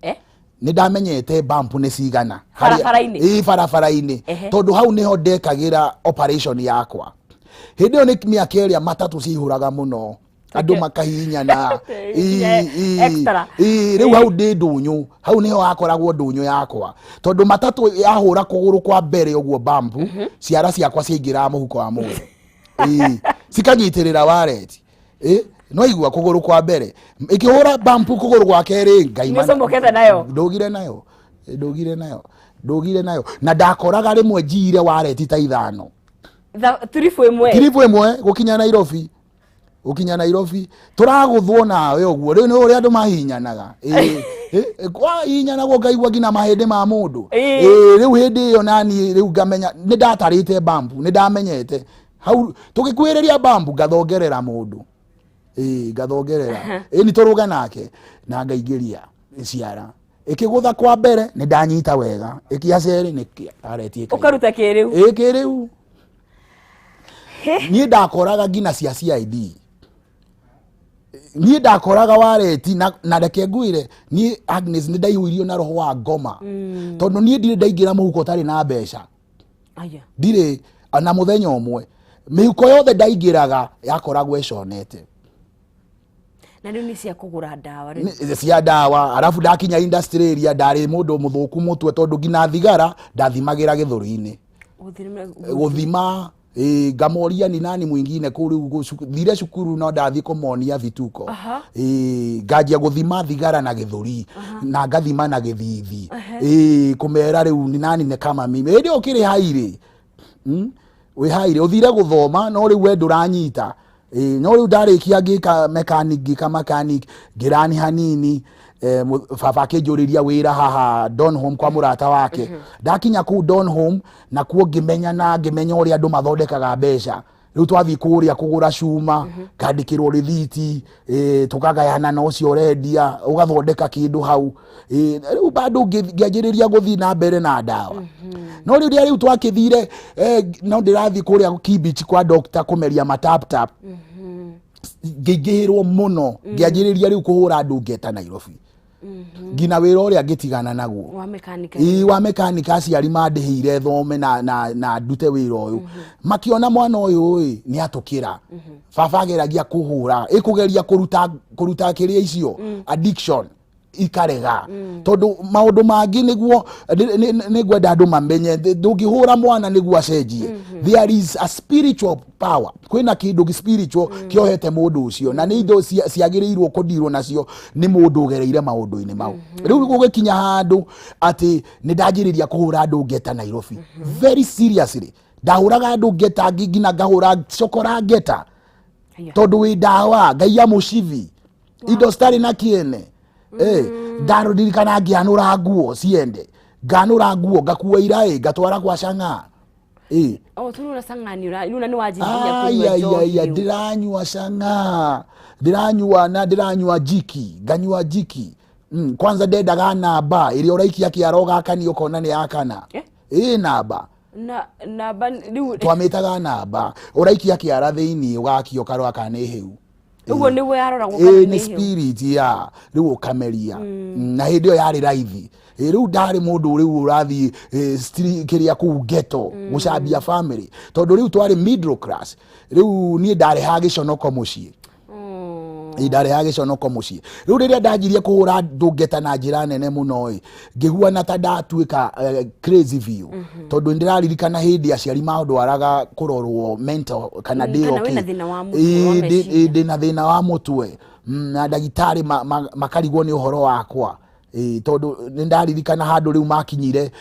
Eh? Nĩ ndamenyete bump nĩ cigana. Barabara-inĩ? Ĩĩ, barabara-inĩ. Tondũ hau nĩho ndekagĩra operation yakwa. Hĩndĩ ĩyo nĩ mĩaka ĩrĩa matatũ ciaihũraga mũno, andũ makahihinyana. Ĩĩ. Extra. Ĩĩ, rĩu hau ndĩ ndũnyũ, hau nĩho hakoragwo ndũnyũ yakwa, tondũ matatũ yahũra kũgũrũ kwa mbere ũguo bump, ciara ciakwa ciaingĩraga mũhuko wa mũndũ. Ĩĩ, cikanyitĩrĩra wallet. Ĩ, no igua kũgũrũ kwa mbere ĩkĩhũra bump, kũgũrũ gwa kerĩ ngaima. Nĩũcomokete nayo? Ndũgire nayo, ndũgire nayo, ndũgire nayo, na ndakoraga rĩmwe njiire wallet ta 5. Tiribu ĩmwe? Tiribu ĩmwe gũkinya Nairobi, gũkinya Nairobi tũragũthwo nawe ũguo. Rĩu nĩ ũrĩa andũ mahihinyanaga. Ĩ, ĩ, kwahihinyanagwo ngaigua nginya mahĩndĩ ma mũndũ. Ĩ, rĩu hĩndĩ ĩyo naniĩ rĩu ngamenya nĩ ndatarĩte bambu, nĩ ndamenyete hau tũgĩkuhĩrĩria bambu ngathongerera mũndũ. Ĩ, ngathongerera, ĩ, nĩ tũrũge nake na ngaingĩria ciara ĩkĩgũtha kwa mbere nĩ ndanyita wega, ĩkia cerĩ nĩ aretie. Ũkaruta kĩrĩu? Ĩ, kĩrĩu. Niĩ ndakoraga nginya cia CID, niĩ ndakoraga wareti na reke ngwĩre niĩ Agnes nĩ ndaihũirio na roho wa ngoma, tondũ niĩ ndirĩ ndaingĩra mũhuko ũtarĩ na mbeca. Aya. Ndirĩ na mũthenya ũmwe. Mĩhuko yothe ndaingĩraga yakoragwo ĩconete. Na rĩu nĩ cia kũgũra ndawa rĩu? Cia ndawa. Arabu ndakinya industry area ndarĩ mũndũ mũthũku mũtwe, tondũ nginya thigara ndathimagĩra gĩthũri-inĩ. Gũthima, ĩ, ngamoria ni nani mwingine kũu. Rĩu thire cukuru no ndathiĩ kũmonia vituko. Ĩ, nganjia gũthima thigara na gĩthũri na ngathima na gĩthithi. Ĩ, kũmera rĩu ni nani nĩ kama mimi. Hĩndĩ ĩyo ũkĩrĩ hairĩ. Wĩ hairĩ ũthire gũthoma, no rĩu we ndũranyita. Ĩ, no rĩu ndarĩkia ngĩka mechanic, ngĩka mechanic, ngĩrani hanini. Baba akĩnjũrĩria wĩra haha Donholm kwa mũrata wake. Ndakinya kũu Donholm nakuo ngĩmenya na ngĩmenya ũrĩa andũ mathondekaga mbeca. Rĩu twathiĩ kũrĩa kũgũra cuma, ngandĩkĩrwo rĩthiti, tũkagayana na ũcio ũrendia, ũgathondeka kĩndũ hau. Rĩu bado ngĩanjĩrĩria gũthiĩ na mbere na ndawa. No rĩrĩa rĩu twakĩthire, no ndĩrathiĩ kũrĩa Kibich kwa doctor kũmeria matap tap, ngĩingĩhĩrwo mũno, ngĩanjĩrĩria rĩu kũhũra andũ ngeta Nairobi, nginya wĩra ũrĩa ngĩtigana naguo. Wa mekanika? Ĩĩ, wa mekanika. Aciari mandĩhĩire thome na ndute wĩra ũyũ, makiona mwana ũyũ ĩ nĩ atũkĩra. Baba ageragia kũhũra ĩkũgeria kũruta kĩrĩa icio addiction ikarega, tondũ maũndũ mangĩ nĩguo nĩ ngwenda andũ mamenye ndũngĩhũra mwana nĩguo acenjie. There is a spiritual power, kwĩna kĩndũ gĩ spiritual kĩohete mũndũ ũcio, na nĩ indo ciagĩrĩirwo kũndirwo nacio nĩ mũndũ ũgereire maũndũ-inĩ mau. Rĩu gũgĩkinya handũ atĩ nĩ ndanjĩrĩria kũhũra andũ ngeta Nairobi very seriously. Ndahũraga andũ ngeta nginya ngahũra cokora ngeta. Aya. Tondũ wĩ ndawa ngai ya mũcibi, indo citarĩ na kĩene. Ndaririkana ngĩanũra nguo ciende, nganũra nguo, ngakua iraĩ, ngatwara kwa cang'a. Oh, turuna cang'ani rĩu na nĩ wanjĩrĩria kũnyua njohi Ai, rĩu. Ndĩranyua cang'a, ndĩranyua na ndĩranyua jiki, nganyua jiki. Kwanza ndendaga namba ĩrĩa ũraikia kĩara ũgakania ũkona nĩ yakana. Eh? Ĩ, namba. Na namba rĩu? Twamĩtaga namba, ũraikia kĩara thĩinĩ ũgakia ũkarora kana nĩ hĩu. Ũguo nĩguo yaroragwo Ĩ, kana nĩ nĩ hĩu. Spirit ya rĩu ũkameria. Na hĩndĩ ĩyo yarĩ raithi. Ĩ, rĩu ndarĩ mũndũ rĩu ũrathiĩ kĩrĩa kũu ghetto gũcambia family, tondũ rĩu twarĩ middle class. Rĩu niĩ ndarehaga gĩconoko mũciĩ. Ĩ, ndarehaga gĩconoko mũciĩ. Rĩu rĩrĩa ndanjirie kũhũra andũ ngeta na njĩra nene mũno ĩ, ngĩhuana ta ndatuĩka crazy biũ, tondũ nĩndĩraririkana hĩndĩ aciari mandwaraga kũrorwo mental kana ndĩ Kana okay. wĩna thĩna wa mũtwe, wa Ĩ, meciria. ĩ, ndĩna thĩna wa mũtwe. Na ndagĩtarĩ makarigwo nĩ ũhoro wakwa. Ĩ, tondũ nĩ ndaririkana handũ rĩu makinyire,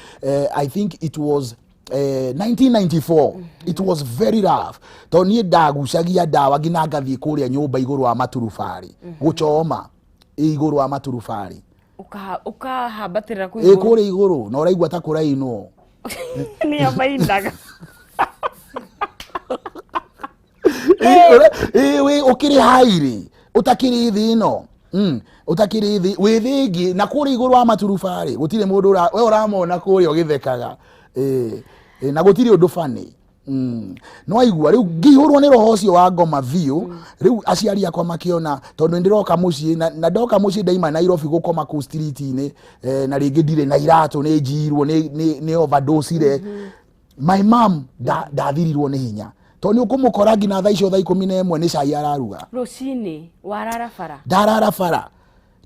I think it was 1994, it was very rough, tondũ niĩ ndagucagia ndawa nginya ngathiĩ kũrĩa nyũmba igũrũ wa maturubarĩ gũchoma. Ĩ, igũrũ wa maturubarĩ. Ũkahambatĩrĩra kũu Ĩ, igũrũ. Kũrĩa igũrũ na ũraigua ta kũrainwo. Nĩo mainaga. Ĩ, wĩ ũkĩrĩ hairĩ ũtakĩrĩ thĩ ĩno. Ũtakĩrĩ thĩ wĩ thĩ ĩngĩ na kũrĩa igũrũ wa maturubarĩ gũtirĩ mũndũ we ũramona kũrĩa ũgĩthekaga. Ĩ, ĩ, na gũtirĩ ũndũ bani. No aigua rĩu ngĩihũrwo nĩ roho ũcio wa ngoma biũ. Rĩu aciari akwa makĩona tondũ nĩ ndĩroka mũciĩ na ndoka mũciĩ ndaima Nairobi gũkoma kũu street-inĩ, na rĩngĩ ndirĩ na iratũ, nĩ njirwo nĩ overdosire. My mom ndathirirwo nĩ hinya tondũ nĩ ũkũmũkora nginya thaa icio thaa 11 nĩ cai araruga. Rũcinĩ warara bara. Ndarara bara.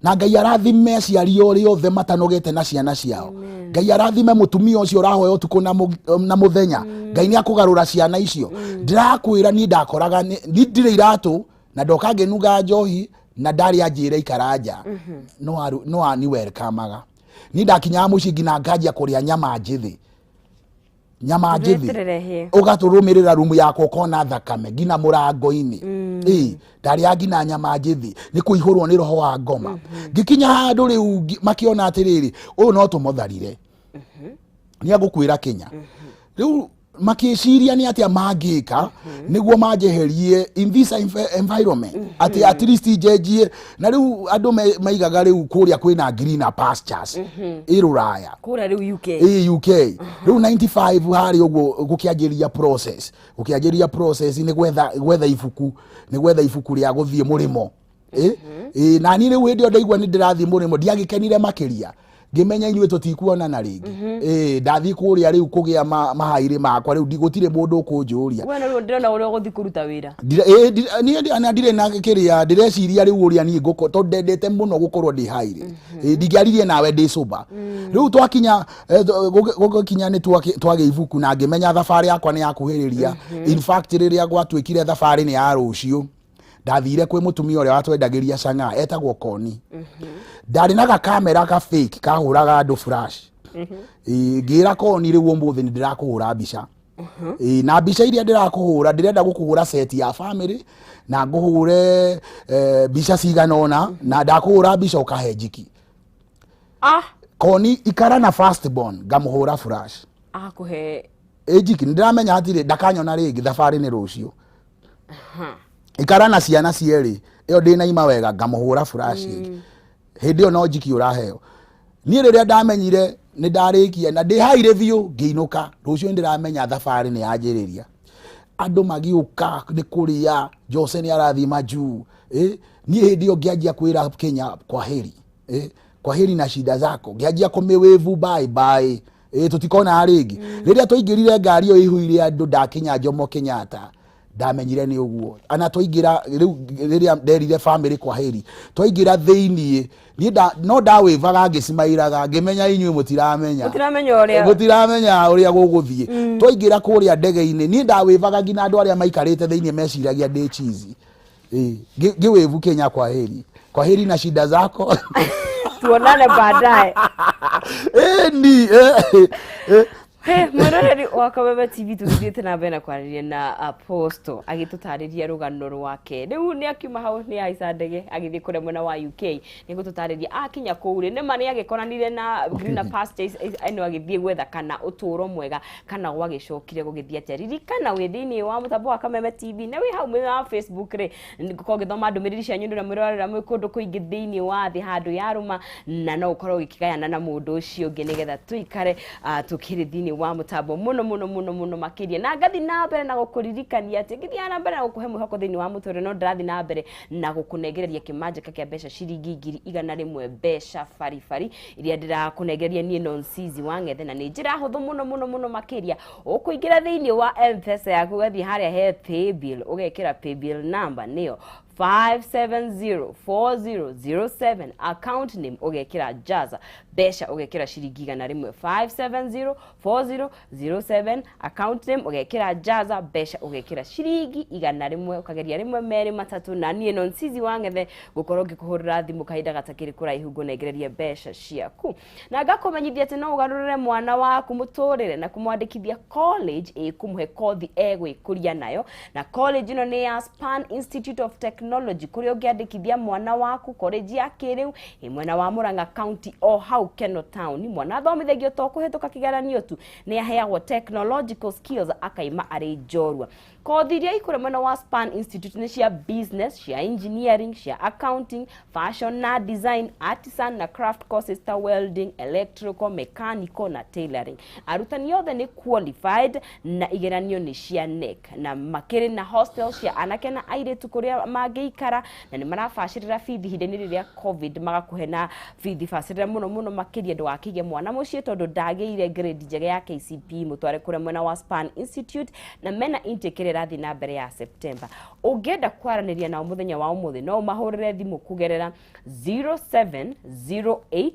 Na Ngai arathime aciari ũrĩa othe matanogete na ciana ciao. Ngai arathime mũtumia ũcio ũrahoya ũtukũ na mũthenya. Ngai nĩ akũgarũra ciana icio. Ndĩrakwĩra niĩ ndakoraga niĩ ndirĩ iratũ na ndoka ngĩnunga njohi na ndarĩ anjĩra ikara nja. No ani welcome-aga. Niĩ ndakinyaga mũciĩ nginya nganjia kũrĩa nyama njĩthĩ. Nyama njĩthĩ. Weterere hĩe. Ũgatũrũmĩrĩra rumu yakwa ũkona thakame nginya mũrango-inĩ. Ndarĩa nginya nyama njĩthĩ nĩ kũihũrwo nĩ roho wa ngoma. Ngĩkinya handũ rĩu makĩona atĩrĩrĩ, ũyũ no tũmũtharire, nĩ agũkwĩra Kenya. Rĩu makĩciria nĩ atĩa mangĩka nĩguo manjeherie in this environment, atĩ at least njenjie. Na rĩu andũ maigaga rĩu kũrĩa kwĩna greener pastures ĩ rũraya. Kũrĩa rĩu UK. Ĩ UK rĩu 95 harĩ ũguo gũkĩanjĩrĩria process nĩ gwetha ibuku, nĩ gwetha ibuku rĩa gũthiĩ mũrĩmo. Ĩ na niĩ rĩu hĩndĩ ĩyo ndaigua nĩ ndĩrathiĩ mũrĩmo, ndiagĩkenire makĩria, ngĩmenya inyuĩ tũtikuonana rĩngĩ. Ndathiĩ kũrĩa rĩu kũgĩa mahairĩ makwa, rĩu gũtirĩ mũndũ ũkũnjũria. We rĩu ndĩrona ũrĩa ũgũthiĩ kũruta wĩra. Niĩ na ndirĩ na kĩrĩa ndĩreciria rĩu ũrĩa niĩ ngũko tondũ ndendete mũno gũkorwo ndĩ hairĩ. Ndingĩaririe nawe ndĩ sober. Rĩu twakinya gũgĩkinya nĩ twagĩa ibuku na ngĩmenya thabarĩ yakwa nĩ yakuhĩrĩria. In fact, rĩrĩa gwatuĩkire thabarĩ nĩ ya rũciũ, ndathire kwĩ mũtumia ũrĩa watwendagĩria cang'aa etagwo Koni. Ndarĩ na gakamera ka fake kahũraga andũ flash. Ngĩra Koni, rĩu ũmũthĩ nĩ ndĩrakũhũra mbica. Na mbica iria ndĩrakũhũra, ndĩrenda gũkũhũra set ya family na ngũhũre mbica cigana ũna, na ndakũhũra mbica ũkahe njiki. Ah. Koni, ikara na first born, ngamũhũra flash. Akũhe. Ĩ njiki, nĩ ndĩramenya hatirĩ ndakanyona rĩngĩ, thabarĩ nĩ rũciũ. Ikara na ciana cierĩ, ĩyo ndĩnaima wega, ngamũhũra flash ĩngĩ. Hĩndĩ ĩyo no njiki ũraheo. Niĩ rĩrĩa ndamenyire nĩ ndarĩkia na ndĩ hairĩ biũ, ngĩinũka. Rũciũ nĩ ndĩramenya thabarĩ nĩ yanjĩrĩria. Andũ magĩũka nĩ kũrĩa Jose nĩ arathiĩ majuu. Niĩ hĩndĩ ĩyo ngĩanjia kwĩra Kenya kwaheri, kwaheri na shida zako, ngĩanjia kũmĩwĩvu bye bye, tũtikona rĩngĩ. Rĩrĩa twaingĩrire ngari ĩyo ĩihũire andũ, ndakinya Jomo Kenyatta, ndamenyire nĩ ũguo ana twaingĩra. Rĩu rĩrĩa nderire family kwaheri, twaingĩra thĩiniĩ, niĩ no ndawĩvaga ngĩcimairaga, ngĩmenya inyuĩ mũtiramenya. Mũtiramenya ũrĩa. Mũtiramenya ũrĩa gũgũthiĩ. Twaingĩra kũrĩa ndege-inĩ, niĩ ndawĩvaga nginya andũ arĩa maikarĩte thĩiniĩ meciragia ndĩ chizi. Ngĩwĩvu Kenya kwaheri, kwaheri na shida zako. Tuonane baadaye. Ĩni eh. He, mwĩroreri wa Kameme TV, tũgĩthiĩte na mbere na kwaranĩria na Apostle agĩtũtarĩria rũgano rwake. Rĩu nĩ akiuma hau, nĩ ahaica ndege agĩthiĩ kũrĩa mwena wa UK. Nĩ gũtũtarĩria akinya kũu rĩ, nĩma nĩ agĩkoranire na greener pastures ĩno, agĩthiĩ gwetha kana ũtũũro mwega kana gwagĩcokire gũgĩthiĩ atĩa. Ririkana wĩ thĩinĩ wa mũtambo wa Kameme TV na wĩ hau mwena wa Facebook rĩ, ngũkorwo ngĩthoma ndũmĩrĩri cianyu ndũrĩa mwĩrorera mwĩ kũndũ kũingĩ thĩinĩ wa thĩ handũ yarũma, na no ũkorwo ũgĩkĩgayana na mũndũ ũcio ũngĩ nĩgetha tũikare tũkĩrĩ thĩinĩ wa mũtambo mũno mũno mũno mũno makĩria. Na ngathi na mbere na gũkũririkania atĩ ngĩthiaga na mbere na gũkũhe mwĩhoko thĩinĩ wa mũtũrĩre, no ndĩrathiĩ na mbere na gũkũnengereria kĩmanjĩka kĩa mbeca ciringi 100,000, mbeca baribari iria ndĩrakũnengereria niĩ Nonsizi wa Ng'ethe, na nĩ njĩra hũthũ mũno mũno mũno makĩria. Ũkũingĩra thĩinĩ wa M-Pesa yaku, ũgathiĩ harĩa he paybill, ũgekĩra paybill number nĩyo 5704007, account name ũgekĩra Jaza, mbeca ũgekĩra ciringi 100. 5704007, account name ũgekĩra Jaza, mbeca ũgekĩra ciringi 100. Ũkageria rĩmwe, merĩ, matatũ, na niĩ Nonsizi wa Ng'ethe ngũkorwo ngĩkũhũrĩra thimũ kahinda gatakĩrĩ kũraihu ngũnengererie mbeca ciaku. Na ngakũmenyithia atĩ no ũgarũrĩre mwana waku mũtũrĩre na kũmwandĩkithia college ĩkũmũhe kothi egwĩkũria nayo, na college ĩno nĩ ya Span Institute of Technology. Technology kũrĩa ũngĩandĩkithia mwana waku college ya kĩrĩu ĩ mwena wa Murang'a County o hau Keno Town. Mwana athomithagio to kũhĩtũka kĩgeranio tu, nĩ aheagwo technological skills akaima arĩ njorua. Kothi iria ikũrĩa mwena wa Span Institute nĩ cia business, cia engineering, cia accounting, fashion na design, artisan na craft courses ta welding, electrical, mechanical na tailoring. Arutani othe nĩ qualified na igeranio nĩ cia KNEC, na makĩrĩ na hostel cia anake na airĩtu kũrĩa mangĩikara, na nĩ marabacĩrĩra bithi ihinda-inĩ rĩrĩa COVID, magakũhe na bithi bacĩrĩra mũno mũno makĩria. Ndũgakĩige mwana mũciĩ tondũ ndagĩire grade njega ya KCPE, mũtware kũrĩa mwena wa Span Institute, na mena intake ĩrĩa ĩrathiĩ na mbere ya September. Ũngĩenda kwaranĩria nao mũthenya wa ũmũthĩ, no ũmahũrĩre thimũ kũgerera 0708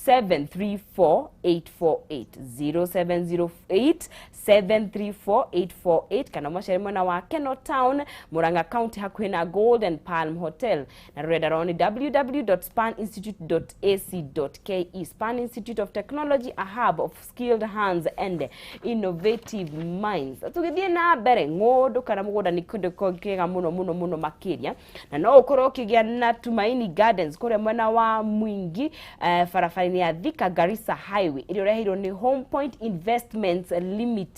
734 848, 0708 734 848, kana ũmacere mwena wa Keno Town, Murang'a County, hakuhĩ na Golden Palm Hotel, na rũrenda rwao nĩ www.spaninstitute.ac.ke. Span Institute of Technology, a hub of skilled hands and innovative minds. Tũgĩthiĩ na mbere, ng'ũndũ kana mũgũnda nĩ kĩndũ kĩega mũno mũno mũno makĩria, na no ũkorwo ũkĩgĩa na Tumaini Gardens kũrĩa mwena wa Mwingi, barabara-inĩ ya Thika Garissa Highway, ĩrĩa ũreheirwo nĩ Home Point Investments Limited.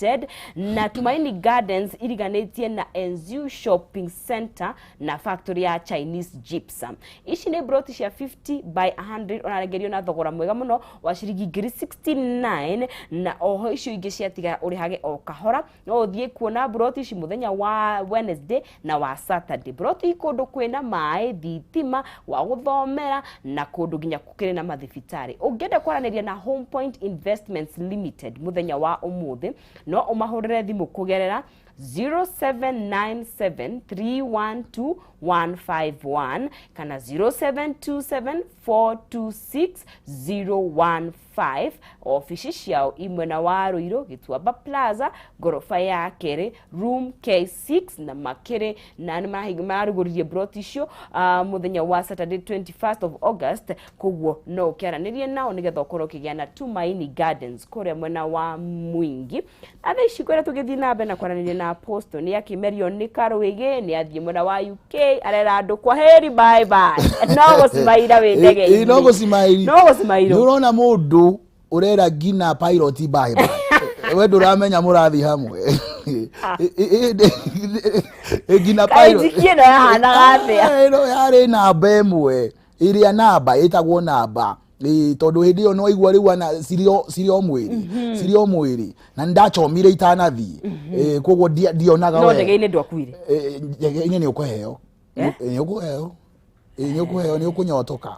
Na Tumaini Gardens iriganĩtie na Enziu Shopping Center na factory ya Chinese Gypsum. Ici nĩ broti cia 50 by 100, ũrarengerio na thogora mwega mũno wa ciringi ngiri 69, na oho icio ingĩ ciatigara ũrĩhage o kahora. No ũthiĩ kuona broti ici mũthenya wa Wednesday na wa Saturday. Broti kũndũ kwĩna maĩ, thitima, wa gũthomera, na kũndũ nginya kũrĩ na mathibitarĩ. Ũngĩenda kwaranĩria na Home Point Investments Limited mũthenya wa ũmũthĩ, no ũmahũrĩre thimũ kũgerera 0797312151 kana 0727426015. Ofici ciao i mwena wa Ruiru, Gĩtuamba Plaza, ngoroba ya kerĩ, room K6, na makĩrĩ na nĩ marugũririe broti icio mũthenya wa Saturday 21st of August. Koguo no ũkĩaranĩrie nao nĩgetha ũkorwo ũkĩgĩa na Tumaini Gardens kũrĩa mwena wa Mwingi. Na thaa ici kwĩra tũgĩthiĩ na mbere na kwaranĩria na Apostle, nĩ akĩmerio nĩ Karwĩgĩ, nĩ athiĩ mwena wa UK, arera andũ kwa heri, bye bye, no gũcimaira wĩ ndege-inĩ. No gũcimairi. No gũcimairwo. Nĩ ũrona mũndũ ũrera nginya pilot bye bye, we ndũramenya mũrathiĩ hamwe. Nginya Kaĩ pilot. Njiki ĩno yahanaga atĩa? Ĩno yarĩ namba ĩmwe ĩrĩa namba ĩtagwo namba. Ĩ, tondũ hĩndĩ ĩyo no igua rĩu ana cirĩ o mwĩrĩ, cirĩ o mwĩrĩ, na nĩ ndachomire itanathiĩ. Ĩ, koguo ndionaga No wega. ndege-inĩ ndwakuire? Ĩ, ndege-inĩ nĩ ũkũheo. Eh? Nĩ ũkũheo. Ĩ, nĩ ũkũheo, nĩ ũkũnyotoka.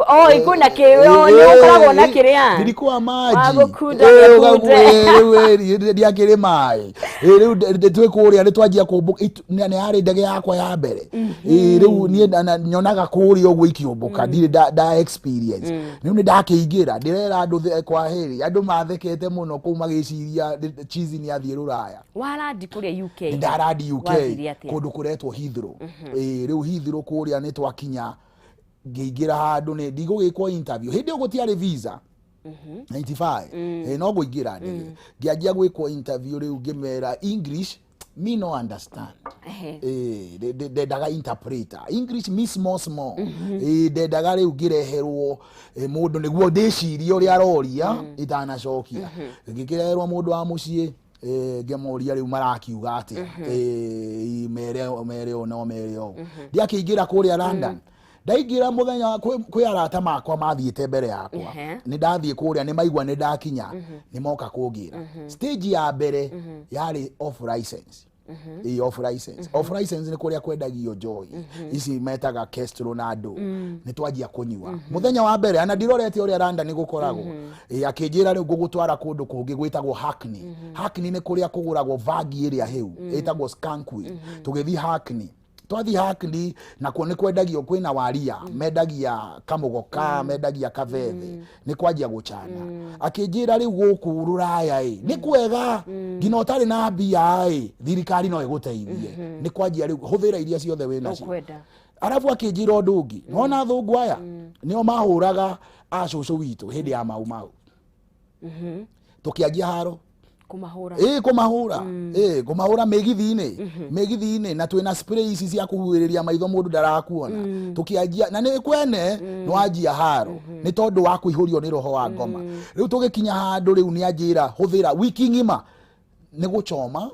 Oh, ikuna kĩo nĩ ũkoragwo na kĩrĩa Nilikuwa maji. Wa gũkunda. Eh, gũkunde. Rĩu ndiakĩrĩ maĩ. Eh, rĩu twĩ kũrĩa nĩ twanjia kũmbũka, nĩ yarĩ ndege yakwa ya mbere. Eh, rĩu niĩ nyonaga kũrĩa ũguo ikĩũmbũka, ndirĩ nda experience. Rĩu nĩ ndakĩingĩra, ndĩrera andũ kwa heri, andũ mathekete mũno kũu magĩciria chizi nĩ athiĩ rũraya. Warandi kũrĩa UK? Nĩ ndarandi UK. Wathire atĩa? Kũndũ kũretwo Heathrow. Ĩĩ, rĩu Heathrow kũrĩa nĩ twakinya, ngĩingĩra handũ nĩ ndigũgĩkwo interview, hĩndĩ ĩyo gũtiarĩ visa 95. Ĩĩ, no kũingĩra ndege, ngĩanjia gwĩkwo interview. Rĩu ngĩmera English me no understand. Ĩĩ, ndendaga interpreter, English me small small. Ĩĩ, ndendaga rĩu ngĩreherwo mũndũ nĩguo ndĩcirie ũrĩa aroria itanacokia. Ngĩkĩreherwo mũndũ wa mũciĩ, ngĩmoria rĩu marakiuga atĩa. Mere mere ũũ no mere ũũ. Ndiakĩingĩra kũrĩa London, ndaingĩra mũthenya kwĩ arata makwa mathiĩte mbere yakwa. Nĩ ndathiĩ kũrĩa, nĩ maigua nĩ ndakinya, nĩ moka kũngĩra. Stage ya mbere yarĩ off license. Ĩ, off license, off license nĩ kũrĩa kwendagio njohi ici metaga Kestrel na andũ nĩ twanjia kũnyua mũthenya wa mbere, ana ndirorete ũrĩa London gũkoragwo. Ĩ, akĩnjĩra rĩu ngũgũtwara kũndũ kũngĩ gwĩtagwo Hackney. Hackney nĩ kũrĩa kũgũragwo vangi ĩrĩa hĩu ĩtagwo skunk weed. Tũgĩthiĩ Hackney, twathiĩ Hackney nakuo nĩ kwendagio, kwĩna waria mendagia kamũgoka, mendagia kabethe, nĩ kwanjia gũcana. Akĩnjĩra rĩu gũkũ rũraya ĩ nĩ kwega, nginya ũtarĩ na mbia ĩ thirikari no ĩgũteithie, nĩ kwanjia rĩu hũthĩra iria ciothe wĩ nacio. Ũkwenda. Arabu akĩnjĩra ũndũ ũngĩ, nona athũngũ aya nĩo mahũraga acũcũ witũ hĩndĩ ya Mau Mau, tũkĩanjia haro. Kũmahũra. Ĩ, kũmahũra, ĩ, kũmahũra mĩgithi-inĩ, mĩgithi-inĩ, na twĩna spray ici cia kũhuhĩrĩria maitho, mũndũ ndarakuona. Tũkĩanjia na nĩ kwene nĩ wanjia haro nĩ tondũ wa kũihũrio nĩ roho wa ngoma. Rĩu tũgĩkinya handũ rĩu nĩ anjĩra hũthĩra wiki ng'ima nĩ gũchoma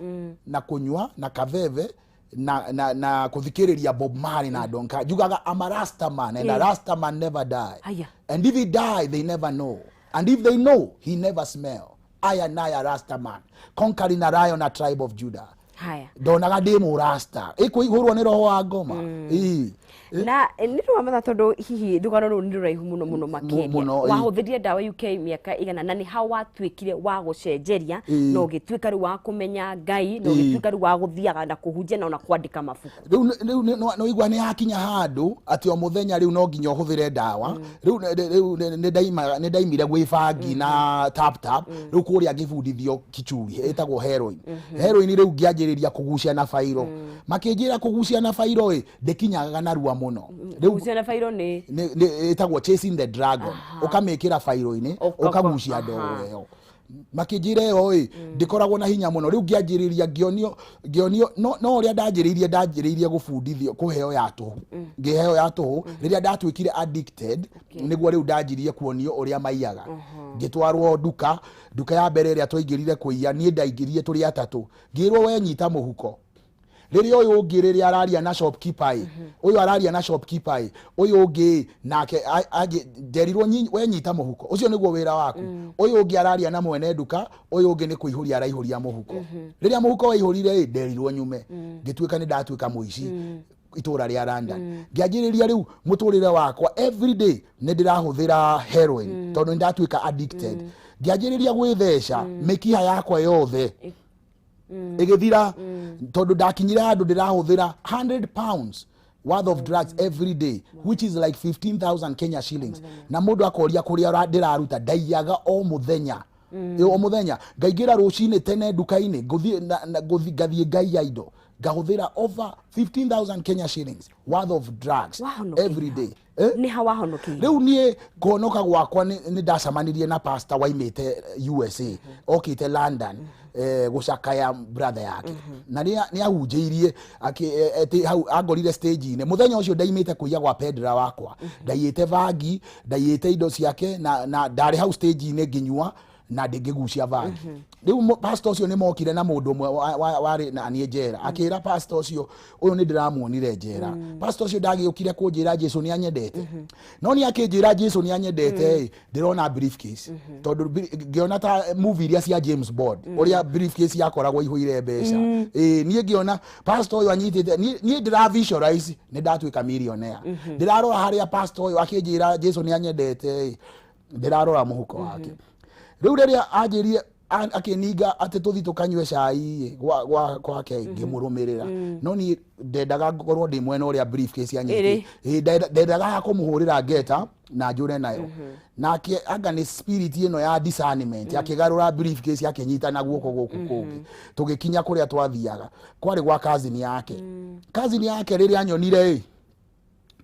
na kũnyua na kaveve na kũthikĩrĩria Bob Marley na Donka. Njugaga, "I'm a Rasta man and a Rasta man never die." Haya. And if he die, they never know, and if they know, he never smell. I and I a Rasta man conquering a lion, a tribe of Judah. Haya. Ndonaga ndĩ mũrasta, ĩkũihũrwo nĩ roho wa ngoma. Ĩĩ. Na nĩ rwamatha tondũ hihi rũgano rũu nĩ rũraihu mũno mũno makĩria. Mũno, ĩĩ. Wahũthĩrire ndawa UK mĩaka igana na nĩ hau watuĩkire wa gũcenjeria na ũgĩtuĩka rĩu wa kũmenya Ngai na ũgĩtuĩka rĩu wa gũthiaga na kũhunjia na ona kwandĩka mabuku. Rĩu nĩ waigua nĩ yakinya handũ atĩ o mũthenya rĩu no nginya ũhũthĩre ndawa. Rĩu nĩ ndaimire gwĩ bangi na tap tap. Rĩu kũrĩa ngĩbundithio kichuri ĩtagwo heroin. Heroin rĩu ngĩanjĩrĩria kũgucia na bairo. Makĩnjĩra kũgucia na bairo ĩ ndĩkinyaga narua mũno rĩu. Kũgucia na bairo nĩ? Ĩtagwo chasing the dragon. Ũkamĩkĩra bairo-inĩ, ũkagucia ndogo ĩyo. Makĩnjĩra ĩyo ĩ ndĩkoragwo na hinya mũno. Rĩu ngĩanjĩrĩria ngĩonio no ũrĩa ndanjĩrĩirie gũbundithio kũheo ya tũhũ, ngĩheo ya tũhũ. Rĩrĩa ndatuĩkire addicted, nĩguo rĩu ndanjirie kuonio ũrĩa maiyaga. Ngĩtwarwo nduka. Nduka ya mbere ĩrĩa twaingĩrire kũiya, niĩ ndaingĩrire tũrĩ atatũ. Ngĩrwo, "We nyita mũhuko." Rĩrĩa ũyũ ũngĩ, rĩrĩa araria na shopkeeper ĩ, ũyũ araria na shopkeeper ĩ, ũyũ ũngĩ ĩ, nake nderirwo, "We nyita mũhuko ũcio nĩguo wĩra waku." Ũyũ ũngĩ araria na mwene nduka, ũyũ ũngĩ nĩ kũihũria araihũria mũhuko. Rĩrĩa mũhuko waihũrire ĩ, nderirwo nyume. Ngĩtuĩka nĩ ndatuĩka mũici itũra rĩa London. Ngĩanjĩrĩria rĩu mũtũrĩre wakwa, every day nĩ ndĩrahũthĩra heroin tondũ nĩ ndatuĩka addicted. Ngĩanjĩrĩria gwĩtheca mĩkiha yakwa yothe ĩgĩthira tondũ ndakinyire handũ ndĩrahũthĩra £100 worth of drugs every day, which is like 15,000 Kenya shillings. Na mũndũ akoria kũrĩa ndĩraruta. Ndaiyaga o mũthenya, o mũthenya. Ngaingĩra rũcinĩ tene nduka-inĩ, ngũthiĩ ngathiĩ ngaiya indo, ngahũthĩra over 15,000 Kenya shillings worth of drugs Wahonokeire every day. Eh? Nĩ ha wahonokeire? Rĩu niĩ kũhonoka gwakwa nĩ ndacemanirie na pastor waimĩte USA, okĩte London gũcakaya brother yake, na nĩ ahunjĩirie atĩ hau angorire stage-inĩ. Mũthenya ũcio ndaimĩte kũiya gwa pendera wakwa, ndaiyĩte bangi, ndaiyĩte indo ciake, na ndarĩ hau stage-inĩ ngĩnyua na ndĩngĩgucia bangi. Rĩu pastor ũcio nĩ mokire na mũndũ ũmwe warĩ na niĩ njera, akĩra pastor ũcio, "Ũyũ nĩ ndĩramuonire njera." Pastor ũcio ndagĩũkire kũnjĩra Jesu nĩ anyendete, no nĩ akĩnjĩra Jesu nĩ anyendete ĩ, ndĩrona briefcase tondũ ngĩona ta movie iria cia James Bond, ũrĩa briefcase yakoragwo ihũire mbeca. Ĩ, niĩ ngĩona pastor ũyũ anyitĩte, niĩ ndĩra visualize nĩ ndatuĩka millionaire. Ndĩrarora harĩa pastor ũyũ akĩnjĩra Jesu nĩ anyendete ĩ, ndĩrarora mũhuko wake. Rĩu rĩrĩa anjĩrire akĩninga atĩ tũthi tũkanyue cai ĩ, gwake, ngĩmũrũmĩrĩra, no niĩ ndendaga ngorwo ndĩ mwena ũrĩa briefcase anyitĩte. Ĩ, ndendaga ha kũmũhũrĩra ngeta na njũre nayo. Nake anga nĩ spirit ĩno ya discernment, akĩgarũra briefcase, akĩnyita na guoko gũkũ kũngĩ. Tũgĩkinya kũrĩa twathiaga, kwarĩ gwa cousin yake. Cousin yake rĩrĩa anyonire ĩ,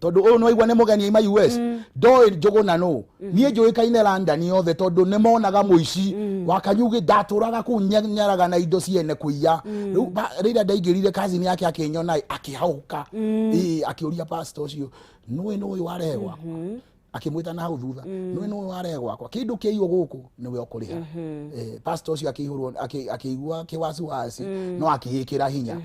tondũ ũyũ nĩwaigua nĩ mũgeni aima US, ndoĩ Njũgũna nũ. Niĩ njũĩkaine London yothe tondũ nĩ monaga mũici wa Kanyugĩ. Ndatũraga kũu nyaraga na indo ciene kũiya. Rĩu rĩrĩa ndaingĩrire, cousin yake akĩnyona ĩ, akĩhaũka. Ĩ, akĩũria pastor ũcio, "Nũĩ nũĩ warehe gwakwa?" Akĩmwĩta na hau thutha, "Nũĩ nũĩ warehe gwakwa? Kĩndũ kĩaiywo gũkũ nĩwe ũkũrĩha." Pastor ũcio akĩihũrwo, akĩigua kĩwasiwasi, no akĩĩkĩra hinya.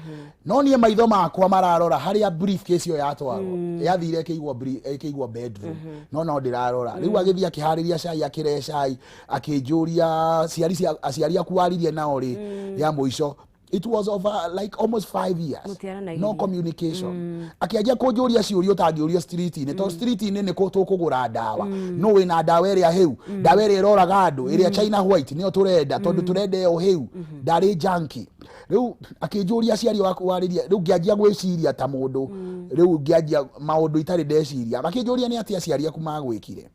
No niĩ maitho makwa mararora harĩa briefcase ĩyo yatwarwo. Yathire ĩkĩigwo bedroom, no ndĩrarora. Rĩu agĩthiĩ akĩharĩria cai, akĩrehe cai, akĩnjũria, "Ciari cia aciari aku waririe nao rĩ ya mũico?" It was over like almost 5 years. Mũtiaranagĩria. No communication. Akĩanjia kũnjũria ciũria ũtangĩũrio street-inĩ, tondũ street-inĩ nĩ kũ tũkũgũra ndawa, no wĩna ndawa ĩrĩa hĩu, ndawa ĩrĩa ĩroraga andũ, ĩrĩa China white nĩyo tũrenda, tondũ tũrenda ĩyo hĩu. Ndarĩ junkie. Rĩu akĩnjũria, "Aciari waku warĩria?" Rĩu ngĩanjia gwĩciria ta mũndũ, rĩu ngĩanjia maũndũ itarĩ ndeciria. Akĩnjũria, "Nĩ atĩa aciari aku magwĩkire?"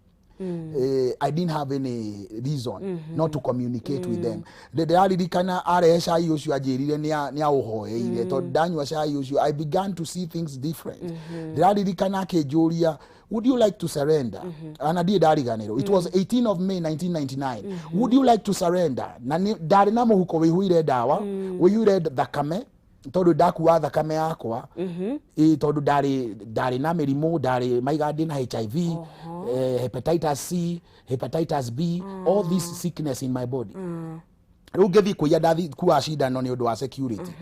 I didn't have any reason not to communicate with them. Ndĩraririkana arehe cai ũcio, anjĩrire nĩ aũhoeire, tondũ ndanyua cai ũcio I began to see things different. Ndĩraririkana akĩnjũria, "Would you like to surrender?" Ana ndirĩ ndariganĩrwo, it was 18 of May 1999. "Would you like to surrender?" Na ndarĩ na mũhuko wĩihũire ndawa, wĩihũire thakame, tondũ ndakua thakame yakwa. Ĩ, tondũ ndarĩ na mĩrimũ, ndarĩ maiga ndĩ na HIV, hepatitis C, hepatitis B, all this sickness in my body. Rĩu ngĩthiĩ kũiya, ndathi kua cindano nĩ ũndũ wa security,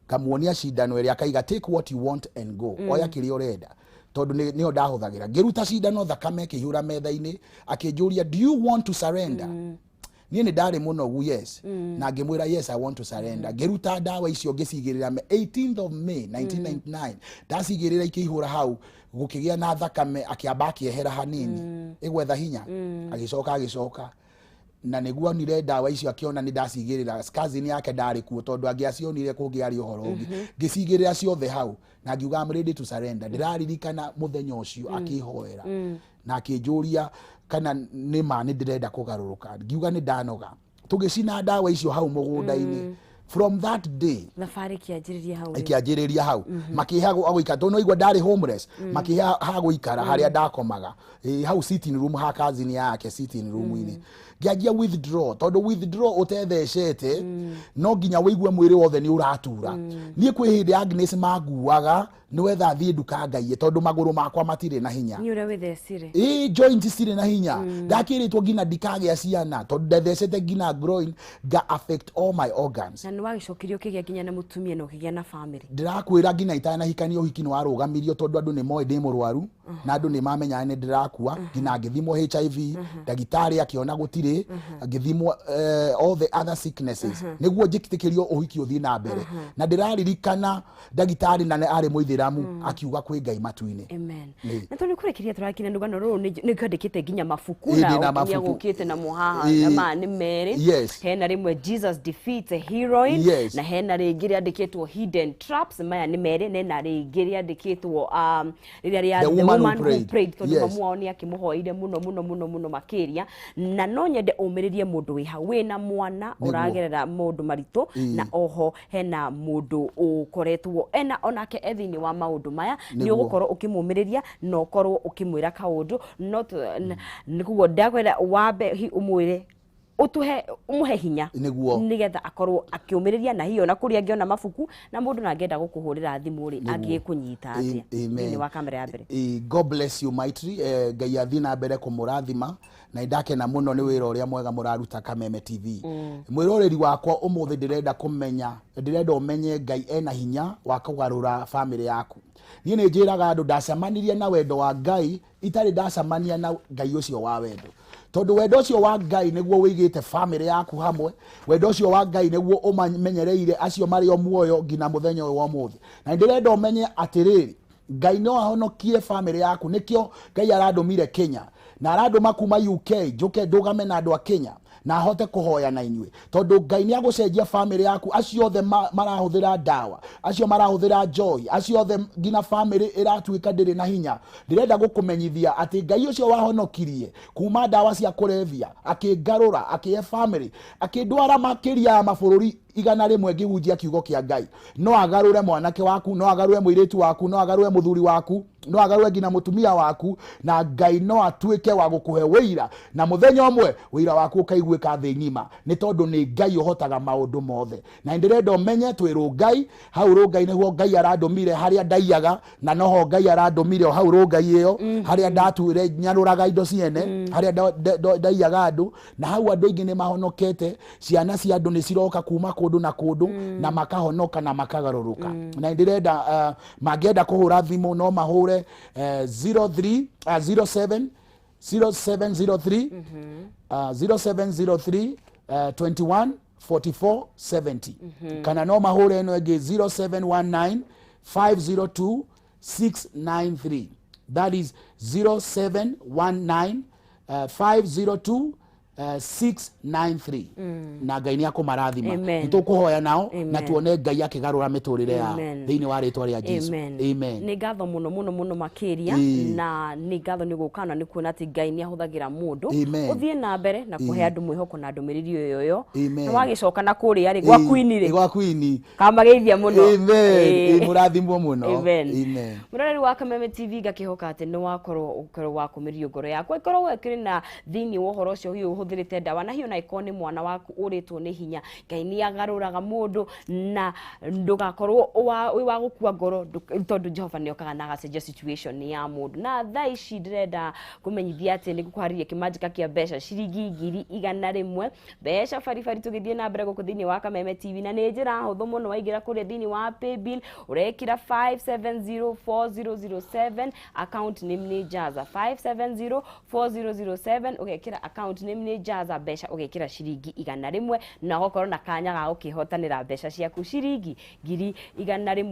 ngamuonia cindano ĩrĩa, akaiga, "Take what you want and go." Oya kĩrĩa ũrenda, tondũ nĩyo ndahũthagĩra. Ngĩruta cindano, thakame ĩkĩihũra metha-inĩ. Akĩnjũria, "Do you want to surrender?" Niĩ nĩ ndarĩ mũnogu, yes, na ngĩmwĩra, "Yes, I want to surrender." Ngĩruta ndawa icio, ngĩcigĩrĩra 18th of May 1999. Ndacigĩrĩra, ikĩihũra hau, gũkĩgĩa na thakame. Akĩamba akĩehera hanini ĩgwetha hinya, agĩcoka agĩcoka na nĩguo onire ndawa icio, akĩona nĩ ndacigĩrĩra. Cousin yake ndarĩ kuo, tondũ angĩacionire kũngĩarĩ ũhoro ũngĩ. Ngĩcigĩrĩra ciothe hau na ngiuga, "I'm ready to surrender." Ndĩraririkana mũthenya ũcio akĩhoera na akĩnjũria kana nĩ ma nĩ ndĩrenda kũgarũrũka. Ngiuga nĩ ndanoga. Tũgĩcina ndawa icio hau mũgũnda-inĩ. From that day thabarĩ ĩkĩanjĩrĩria hau rĩ. Ĩkĩanjĩrĩria hau. Makĩhe gũikara, tondũ no igua ndarĩ homeless. Makĩhe ha gũikara harĩa ndakomaga. Ĩ, hau sitting room ha cousin yake, sitting room-inĩ. Ngĩanjia withdraw, tondũ withdraw ũtethecete no nginya wĩigue mwĩrĩ wothe nĩ ũratura. Niĩ kwĩ hĩndĩ Agnes manguaga nĩwetha thiĩ nduka ngaiye, tondũ magũrũ makwa matirĩ na hinya. Nĩ ũrĩa wĩthecire. Ĩ, joint cirĩ na hinya. Ndakĩrĩtwo nginya ndikagĩa ciana, tondũ ndethecete nginya groin, nga affect all my organs. Na nĩ wagĩcokirie ũkĩgĩa nginya na mũtumia na ũkĩgĩa na family. Ndĩrakwĩra, nginya itanahikania, ũhiki nĩ warũgamirio, tondũ andũ nĩ moĩ ndĩ mũrwaru na andũ nĩ mamenyaga nĩ ndĩrakua. Nginya ngĩthimwo HIV, ndagĩtarĩ akĩona gũtirĩ. Ngĩthimwo all the other sicknesses nĩguo njĩtĩkĩrio ũhiki ũthiĩ na mbere. Na ndĩraririkana ndagĩtarĩ na arĩ mũithĩramu akiuga kwĩ Ngai matu-inĩ. Amen. Ĩ. Na tondũ kũrĩkĩria tũrakinya rũgano rũrũ, nĩ kwandĩkĩte nginya mabuku Ĩ, na ndĩna ũkinya mabuku. gũkĩte namo haha. Ĩ. Na maya nĩ merĩ. Hena rĩmwe Jesus Defeats a Heroin, na hena rĩngĩ rĩandĩkĩtwo Hidden Traps. Maya nĩ merĩ. Na hena rĩngĩ rĩandĩkĩtwo rĩrĩa rĩa The The Woman Who Woman Who Prayed. Prayed, tondũ mamu wao nĩ akĩmũhoeire mũno mũno mũno mũno makĩria. Na no nyende ũmĩrĩrie mũndũ wĩ hau wĩna mwana ũragerera maũndũ maritũ, na oho hena mũndũ ũkoretwo ena onake e thĩinĩ wa maũndũ maya, nĩ ũgũkorwo ũkĩmũmĩrĩria na ũkorwo ũkĩmwĩra kaũndũ no nĩguo ndakwenda wambe ũmwĩre, ũtũhe, ũmũhe hinya nĩgetha akorwo akĩũmĩrĩria, na hiyo na kũrĩa angĩona mabuku, na mũndũ na angĩenda gũkũhũrĩra thimũ rĩ, angĩkũnyita atĩa Amen. thĩinĩ wa kamera ya mbere? God bless you mightily. Ngai athiĩ na mbere kũmũrathima, na nĩndakena mũno nĩ wĩra ũrĩa mwega mũraruta Kameme TV. Mwĩroreri wakwa, ũmũthĩ ndĩrenda kũmenya, ndĩrenda ũmenye Ngai ena hinya wa kũgarũra famĩlĩ yaku. Niĩ nĩ njĩraga andũ ndacemanirie na wendo wa Ngai, itarĩ ndacemania na Ngai ũcio wa wendo, tondũ wendo ũcio wa Ngai nĩguo wĩigĩte famĩlĩ yaku hamwe. Wendo ũcio wa Ngai nĩguo ũmamenyereire acio marĩ o muoyo nginya mũthenya ũyũ wa ũmũthĩ. Na ndĩrenda ũmenye atĩrĩrĩ, Ngai no ahonokie famĩlĩ yaku. Nĩkĩo Ngai arandũmire Kenya na arandũma kuma UK njũke ndũgame na andũ a Kenya na ahote kũhoya na inyuĩ, tondũ Ngai nĩ agũcenjia famĩlĩ yaku. Acio othe marahũthĩra ndawa, acio marahũthĩra joy, acio othe nginya famĩlĩ ĩratuĩka ndĩrĩ na hinya, ndĩrenda gũkũmenyithia atĩ Ngai ũcio wahonokirie kuma ndawa cia kũrebia, akĩngarũra, akĩhe famĩlĩ, akĩndwara makĩria ya mabũrũri 100 ngĩhunjia kiugo kĩa Ngai, no agarũre mwanake waku, no agarũre mũirĩtu waku, no agarũre mũthuri waku, no agarũre nginya mũtumia waku. Na Ngai no atuĩke wa gũkũhe wĩira, na mũthenya ũmwe wĩira waku ũkaiguĩka thĩ ng'ima, nĩ tondũ nĩ Ngai ũhotaga maũndũ mothe. Na ndĩrenda ũmenye twĩ Rũngai hau. Rũngai nĩguo Ngai arandũmire, harĩa ndaiyaga, na noho Ngai arandũmire o hau Rũngai ĩyo, harĩa ndatuire nyarũraga indo ciene, harĩa ndaiyaga andũ. Na hau andũ aingĩ nĩ mahonokete. Ciana cia andũ nĩ ciroka kuma kũndũ na kũndũ na makahonoka na makagarũrũka. Na ndĩrenda mangĩenda kũhũra thimũ no mahũre 03 07 0703 0703 21 44 70, kana no mahũre ĩno ĩngĩ, 0719 502 693. That is 0719 502. 693 na Ngai nĩ akũmarathima. Amen. Nĩ tũkũhoya nao Amen. na tuone Ngai akĩgarũra mĩtũrĩre yao Amen. thĩinĩ wa rĩtwa rĩa Jesu. Amen. Amen. Nĩ ngatho mũno mũno mũno makĩria. Ĩĩ. Na nĩ ngatho nĩ gũka na nĩ kuona atĩ Ngai nĩ ahũthagĩra mũndũ. Amen. Ũthiĩ na mbere na kũhe andũ mwĩhoko na ndũmĩrĩri ĩyo ĩyo. Amen. Na wagĩcoka na kũrĩa rĩ gwa Ĩĩ, Queen rĩ, gwa Queen. kamageithia mũno. Amen. Ĩĩ. Ĩĩ, mũrathimwo mũno. Amen. Amen. Mũroreri wa Kameme TV, ngakĩhoka atĩ nĩ wakorwo ũkorwo wa kũmĩrio ngoro yaku, ĩkorwo ĩkĩrĩ na thĩinĩ wa ũhoro ũcio hiũ ũhũthĩrĩte ndawa, na hiũ na ĩkorwo nĩ mwana waku ũrĩtwo nĩ hinya. Ngai nĩ agarũraga mũndũ na ndũgakorwo wĩ wa gũkua ngoro, tondũ Jehova nĩ okaga na agacenjia situation ya mũndũ. Na thaa ici ndĩrenda kũmenyithia atĩ nĩ ngũkũharĩria kĩmanjĩka kĩa mbeca ciringi 100,000, mbeca baribari, tũgĩthiĩ na mbere gũkũ thĩinĩ wa Kameme TV, na nĩ njĩra hũthũ mũno. Waingĩra kũrĩa thĩinĩ wa paybill, ũrekĩra 5704007, account name nĩ Jaza, 5704007, ũgekĩra account name nĩ Jaza, mbeca ũgekĩra ciringi 100, na ũgakorwo na kanya ga gũkĩhotanĩra mbeca ciaku ciringi 100,000.